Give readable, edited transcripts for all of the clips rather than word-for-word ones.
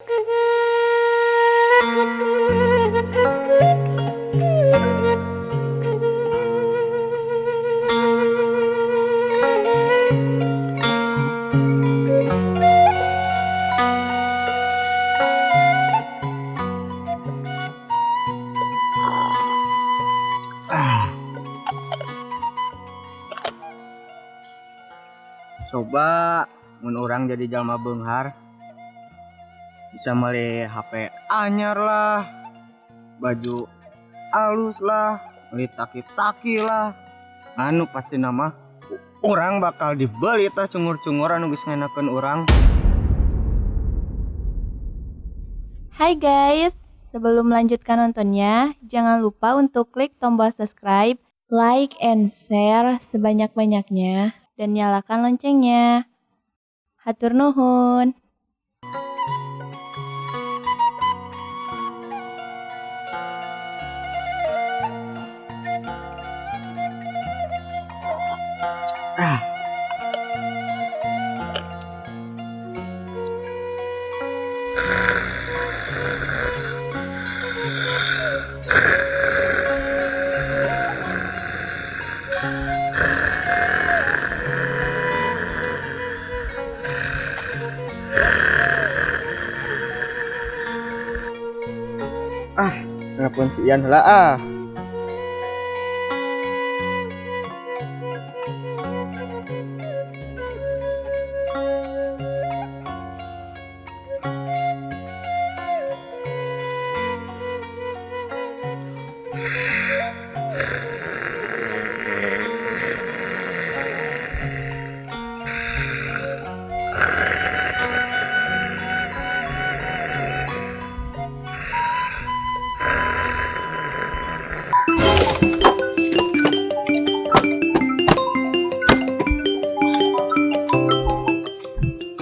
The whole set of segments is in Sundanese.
Coba mun urang jadi jalma beunghar bisa meuli HP anyar lah, baju alus lah, beli taki-taki lah. Anu pasti nama urang bakal dibeli tah cungur-cungur anu geus ngenakeun urang. Hai guys, sebelum melanjutkan nontonnya, jangan lupa untuk klik tombol subscribe, like, and share sebanyak-banyaknya, dan nyalakan loncengnya. Hatur nuhun. Ah. Ah, telepon si Ian heula ah.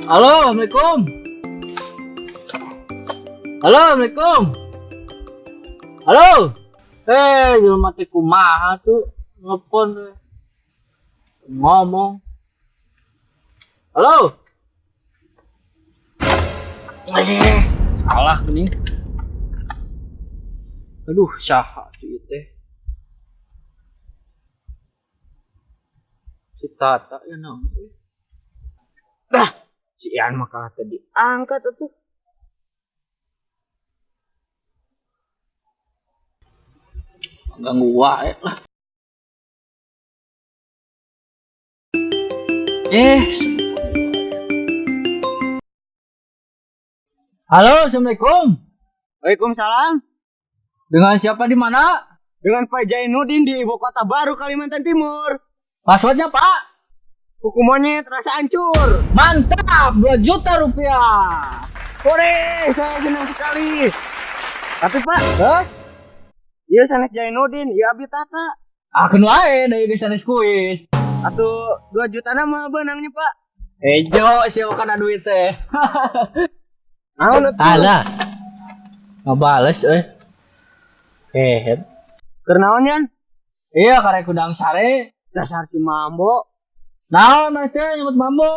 Halo, Assalamualaikum. Halo, Assalamualaikum. Halo. Eh, jelema teh kumaha tuh nelpon teh. Ngomong. Halo. Eh, salah nih. Aduh, saha tuh ieu teh? Si Tata ya naon euy. Dah, si Ian mah kalah tadi angkat atuh. Ganggu wae lah. Eh, halo, Assalamualaikum. Waalaikumsalam. Dengan siapa di mana? Dengan Pak Jainuddin di ibu kota baru Kalimantan Timur. Passwordnya, Pak? Kuku monyet rasa hancur. Mantap, 2 juta rupiah. Hore, saya senang sekali. Tapi Pak, Hah? Iya sanes Jainuddin, iya Abi Tata. Ah, keun wae da ieu sanes kuis. Atuh 2 juta nama benangnya, Pak. Ejo, siapa kana duit teh? Naon atuh? Alah. Ngabales euy. Hehet. Keur naon, Yan? Iya, karek kudang sare. Dasar si Mambo. Naon maneh teh nyebut Mambo?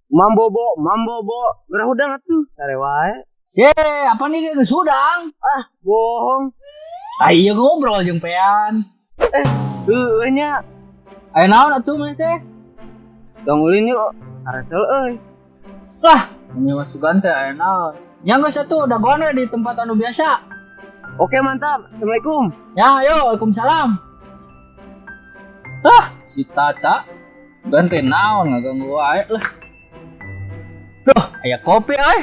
Mambo bo, mambo bo. Gerah hudang atuh, sare wae. Ye, apa nih geus hudang? Ah, bohong. Ah, iya ngobrol jeung Pean. Heueuh nya. Aya naon atuh maneh teh? Tong ulin yuk, aresel euy. Lah, nyawa sugan teh aya naon? Nya geus atuh dagoan we di tempat anu biasa. Oke, mantap. Assalamualaikum. Ya, ayo, waalaikumsalam. Ah, si Tata ganti naon ngaganggu wae lah. Duh, aya kopi euy.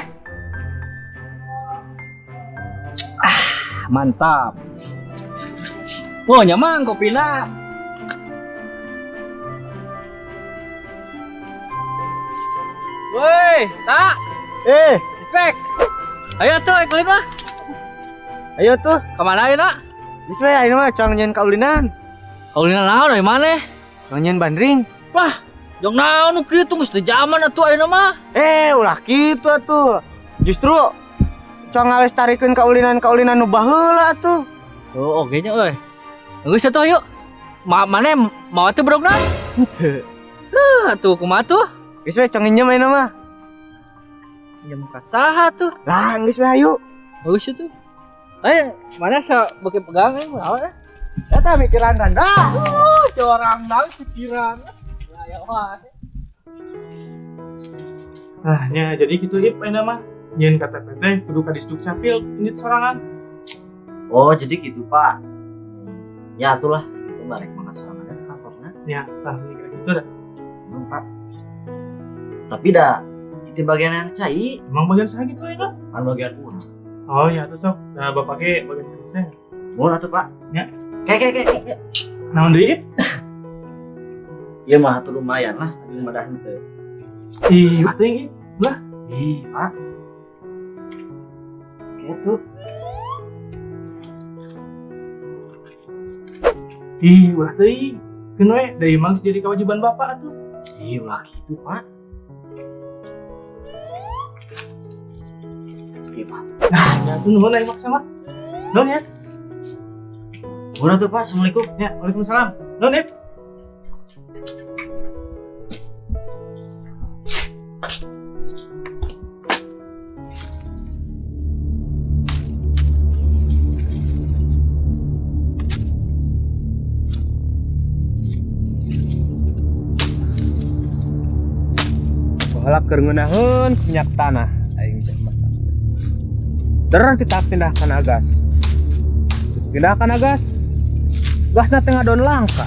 Ah, mantap. Oh, nyaman kopina. Woi, Tak. Respect. Ayo tuh, iklim lah. Ayo tuh. Kemana ayo, Nak? Geus we ayeuna mah cang nyeun kaulinan. Kaulinan naon euy maneh? Cang nyeun bandring. Wah, jong naon nu kitu geus teu zaman atuh ayeuna mah. Ulah kitu atuh. Justru cang ngalestarikeun kaulinan-kaulinan nu baheula atuh. Oh, oge nya euy. Geus atuh ayo. Maneh mau teh brogna? Henteu. Heuh, atuh kumaha tuh? Geus we cang nginjem ayeuna mah. Minjem ka saha tuh? Lah, geus we hayu. Bagus itu. Eh, mana sa beuki pegang eh naon eh? Eta mikiran randa. Oh, corang nang pikiran. Lah ya wah. Nah, nya jadi gitu ip ayeuna mah. Nyieun KTP teh kudu ka Disdukcapil indit sorangan. Oh, jadi gitu, Pak. Ya atulah, itu mah rek mangkat sorangan ke kantorna. Ya, tah ini kayak gitu dah. Emang, Pak. Tapi dah itu bagian yang cai, Emang bagian saya gitu ya, kan bagian urang. Oh ya, tuh sok. Nah, bapak ge bagian saya. Mohon atuh, Pak. Ya. Kayak kayak kayak. Naon deui, Ip? Iya mah atuh lumayan lah, tapi mah dah henteu. Ih, teuing, Ip. Ih, Pak. Gitu. Ih, ulah teuing. Keun we, da ieu mah geus jadi kewajiban bapak atuh. Ih, ulah gitu, Pak. Iya, Pak. Nah, ya tuh nuhun aing maksa mah. Nuhun ya. Mohon atuh, Pak. Assalamualaikum. Ya, waalaikumsalam. Nuhun, Ip. Baheula keur ngeunaheun minyak tanah aing teh masak. Terus kita pindah kana gas. Terus pindah kana gas. Gasna teh ngadon langka.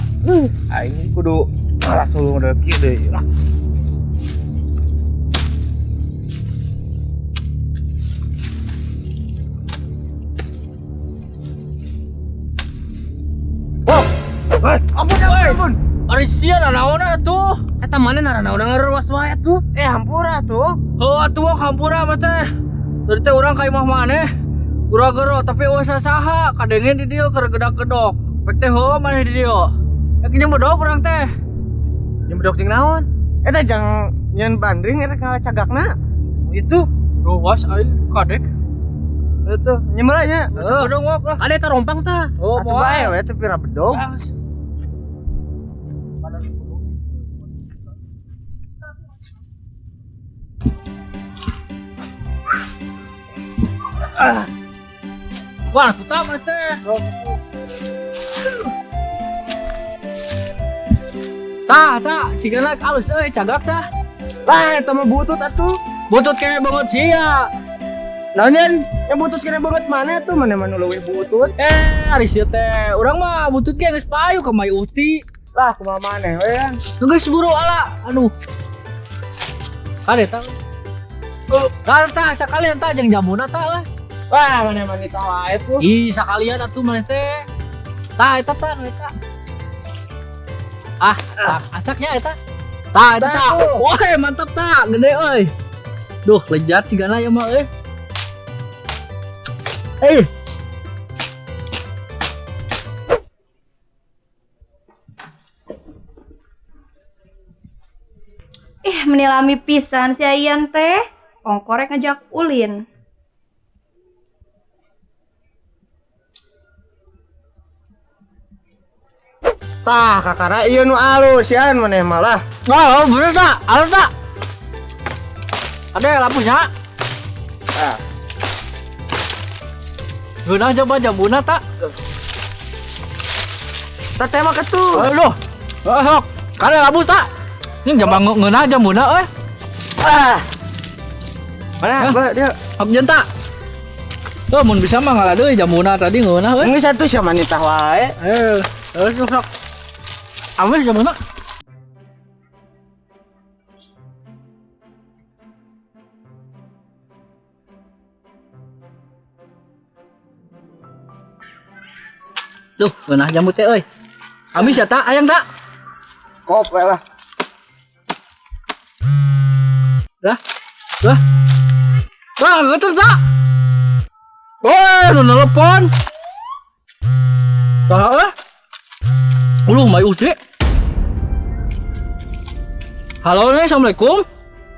Aing kudu ngarasul model kieu deui lah. Oh, eh, ampun, ampun, ampun. Ari sia naon atuh? Eta mana naranaon ngaruas wae atuh. Eh, hampura tuh. Heuh atuh wah hampura mah teh. Tadi teh urang ka imah maneh. Gura-gero tapi eueuh saha kadenge di dieu keur gedak-gedok. Pek teh heuh maneh di dieu. Ya kieu bedog urang teh. Jeung bedog jeung naon? Eta jang nyeun bandring eta ka cagakna. Itu ruas aing kadek. Itu nyemeula nya. Heeh. Bedog wok lah. Ada eta rompang tah. Oh, Atuh bae we teu pira bedog. Wah, tuh tamat teh. Tah, tah, sigana alus euy cagak tah. Lah eta mah butut atuh. Butut kayak banget sia. Naon nyeun? Yang butut kena banget mana tuh? Mana mana leuwih butut? Eh, ari sia teh, urang mah butut ge geus payu ka Mai Uti. Lah kumaha maneh we kan. Geus buru ala. Aduh. Kade tah. Tah, tah, sakalian tah jeung jambuna tah euy. Wah, mana mana tah wae tuh. Ih, sakalian atuh maneh teh. Tah eta tah nu eta. Ah, asak, asaknya eta. Tah eta tah. Wah, mantap tah, gede euy. Duh, lezat sigana ya mah euy. Eh. Ih, menilami pisan si Ayan teh. Ongkorek ngajak ulin. Tah, kakara ieu nu alus yan maneh malah. Oh, bener tak? Alus tak? Ada lampunya? Ah. Geunah coba jambuna tak? Tah tembak atuh. Aduh. Oh, sok. Kade lampu tak? Ini jambang ngeunah jambuna euy. Ah. Mana? Ba, dia. Hap jeung tak? Oh, mun bisa mah ngalah deui jambuna tadi ngeunah euy. Geus atuh sia maneh tah wae. Eh, terus sok. Amis jambuna. Duh, ngeunah jambu teh euy. Amis ya tak? Ayang tak? Kop we lah. Dah. Dah. Wah, betul tak? Woi, nu nelpon. Saha euy? Uluh, mai uci. Halo nih, Assalamualaikum.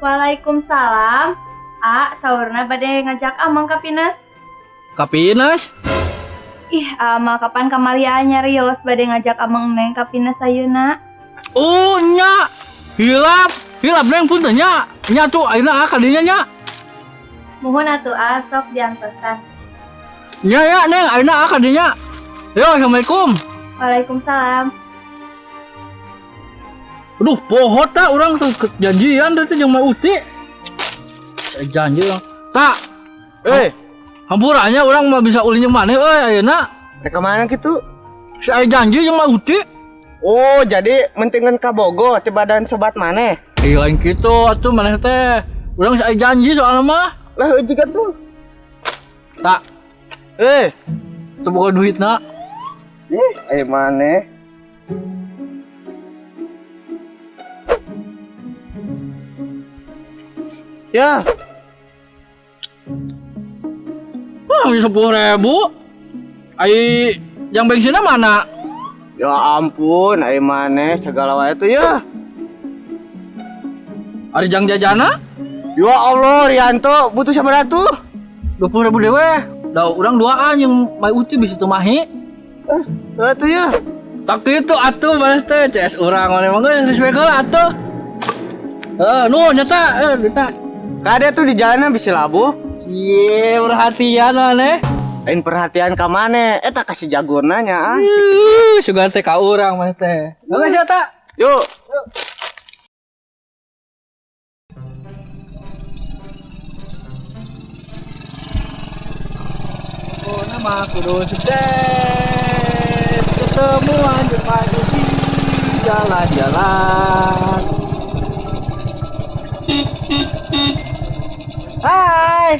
Waalaikumsalam. A, saurna bade ngajak Amang ka Pines. Ka Pines? Ih, ama kapan kamari A nyarios bade ngajak Amang Neng ka Pines ayeuna. Oh, nya. Hilap. Hilap Neng punten nya. Nya tuh ayeuna ka dinya nya. Muhun atuh ah, sok diantosan. Nya ya Neng, ayeuna ah kadinya. Yo, assalamualaikum. Waalaikumsalam. Aduh, poho tak urang tuh janjian teh jeung Mak Uti. Janji urang. Tak, Eh, hampurannya urang mah bisa ulin jeung maneh euy ayeuna. Rek ka mana gitu? Si aya janji jeung Mak Uti. Oh, jadi mentingan kabogoh ti badan sobat maneh. Ih, lain kitu atuh maneh teh. Urang si aya janji soalna mah. Lah heuh jiga tuh. Tak, Eh, teu boga duitna. ih, aya maneh. Ya, Wah, 10.000. Ai yang bensinnya mana? Ya ampun, aya maneh segala wae tuh ya. Ari jang jajana? Ya Allah, Rianto butuh sabaraha tuh? 20.000 dewe. Da urang duaan yang Mai Uti bisa teu mahi. Heuh tuh ya. Tak kitu atuh maneh teh CS urang maneh mah geus respect heula atuh. Eh, nu nyata nyata. Kade tuh di jalanan bisa labuh. Cie, perhatian maneh. Lain perhatian ka maneh, eta kasih jagurna nya ah. Ih, sugan teh ka urang maneh teh. Geus sia ta. Yuk. Pokoknya mah kudu sukses. Ketemuan jeung Mai Uti jalan-jalan. Hai.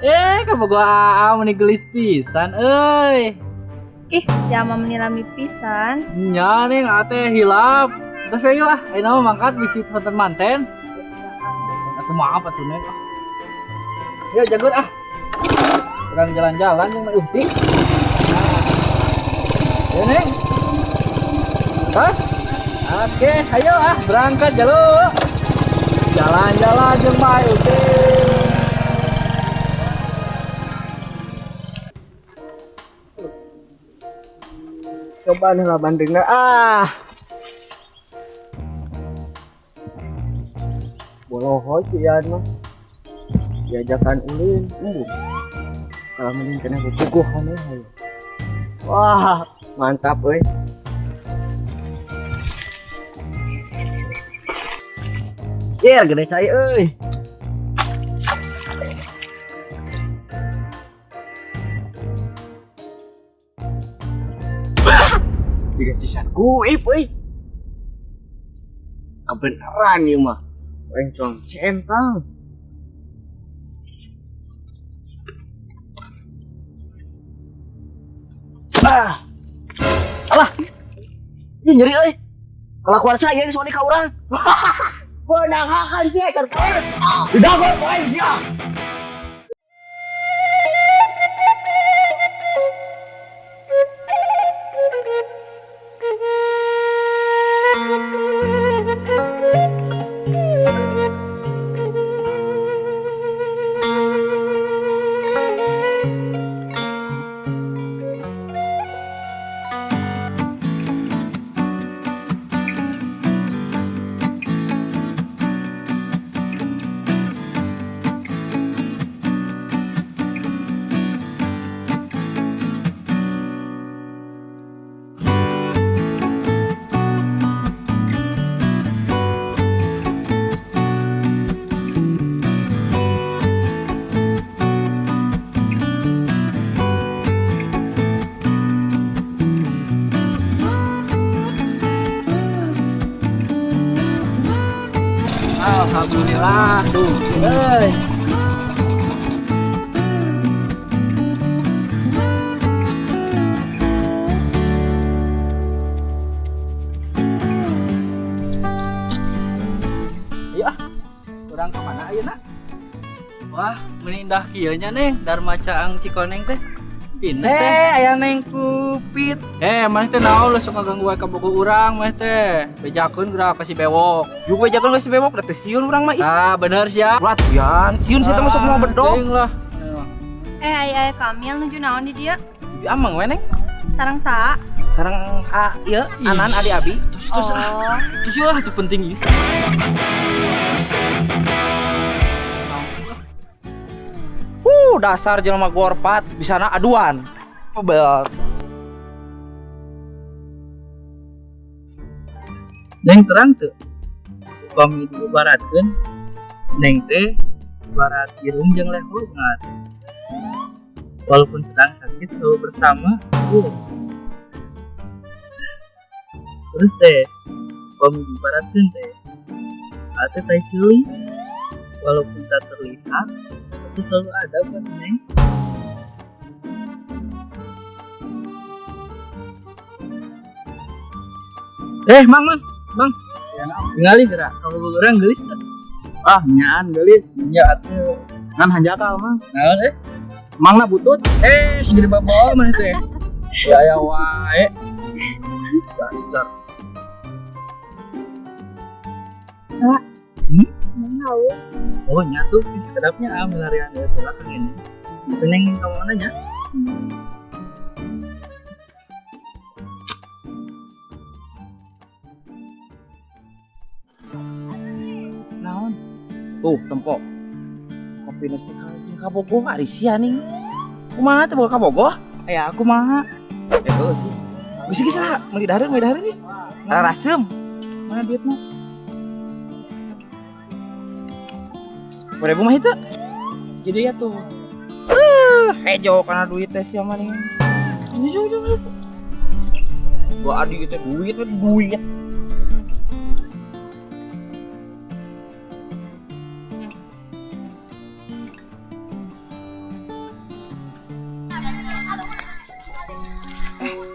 Eh, kamu gua aa meni gelis pisan euy. Ih, si Ama meni lami pisan. Nya nih ate hilap. Terus ayo ah, ayeuna mah mangkat bisi tonton manten. Atuh maaf atuh Neng. Ya jagur ah. Kurang jalan-jalan yang Mai Uti. Ya Neng. Hah? Oke, ayo ah berangkat jalur. Jalan-jalan jeung Mai Uti. Coba nih lah bandingnya ah. Boloho sih ya mah. Diajakan ulin, Kalau mending kena bubuhan ya. Wah, mantap euy. Yer, gede cai euy. Tiga sisan kuip euy. Kebenaran ieu mah. Encong centang. Ah. Alah. Ih nyeri euy. Kelakuan saya geus wani ka urang. Benang hakan sia sarkaeun. Dagor poe sia. Alhamdulillah, tuh, euy. Ayo ah, urang ka mana ayeuna? Wah, meni indah kieu nya Neng, Dharma Caang Cikoneng teh. Pinus teh. Aya Neng Kupit. Maneh teh naon lah sok ngaganggu wae ka bogo urang maneh teh. Bejakeun geura ka si bewok. Juga bejakeun ka si bewok da teh sieun urang mah ih. Ah, bener sia. Latihan, sieun sih teh masuk mau bedog. Teuing lah. Aya aya Kamil nuju naon di dieu? Di amang we Neng. Sareng saha? Sareng A ieu Anan adi abi. Terus ah. Terus lah itu penting ieu. Dasar jelema gorpat bisana aduan. Bebel. Neng terang teu. Upami diibaratkeun neng teh ibarat irung jeung leho ngat. Walaupun sedang sakit selalu bersama. Terus teh upami diibaratkeun teh ate tai ceuli walaupun tak terlihat tapi selalu ada buat neng. Mang. Ningali geura kalau urang geulis teh. Ah, nyaan geulis. Nya atuh. Ngan hanjakal mang. Naon eh? Mangna butut. Segede babol mah teh. Ya ya wae. Dasar. Neng haus. Oh, nya tuh sekedapnya ah melarian dari belakang ini. Neng ka mana nya? Naon? Tuh, tempo. Kopi nasi jeung kabogoh ari sia ning. Kumaha teh boga kabogoh? Ya aku mah. Heuh sih. Geus geus lah, meuli dahareun nih. Raraseum. Mana duitna? 2000 mah itu. Jadi ya tuh. Hejo kana duit teh sia mah ning. Gua adi teh duit duit.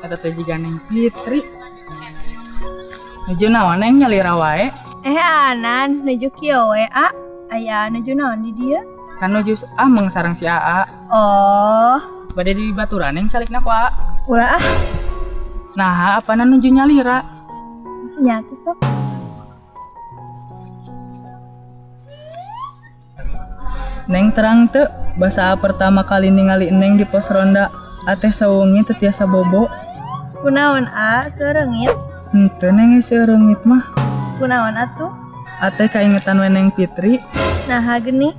Eta teh jiga Neng Fitri. Nuju naon neng nyalira wae? Anan nuju kieu we a. Aya nuju naon di dieu? Kan nuju ameng sareng si Aa. Oh, Bade di baturan neng calikna ku Aa. Ulah ah. Nah, apana nuju nyalira? Nya tuh sok. Neng terang teu basa pertama kali ningali neng di pos ronda ateh sawengi teu tiasa bobo. Kunaon a seureungit? Henteu neng seureungit mah. Kunaon atuh? Ateh kaingetan we Neng Fitri. Naha geni?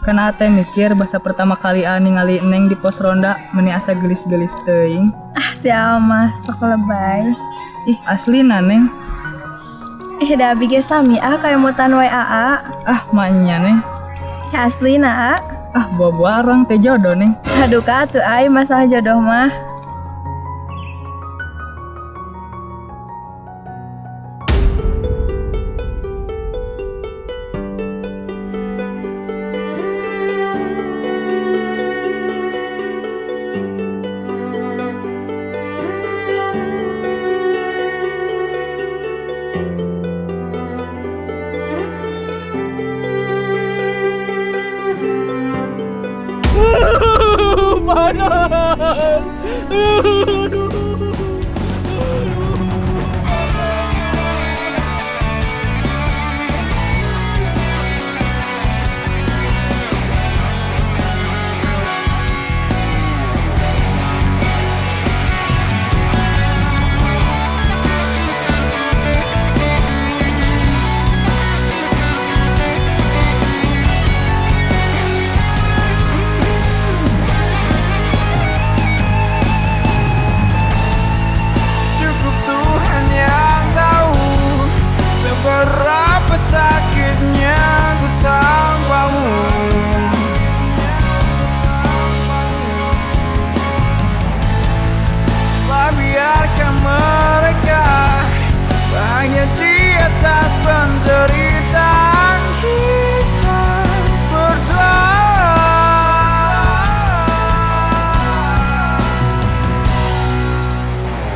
Kana ateh mikir basa pertama kali a ningali neng di pos ronda meuni asa geulis-geulis teuing. Ah si A mah sok lebay. Ih aslina neng. Da abi ge sami ah kaemutan we aa. Ah maenya neng. Aslina a. Ah buah-buah orang teh jodoh neng. Aduh ka atuh ai masalah jodoh mah. Panas.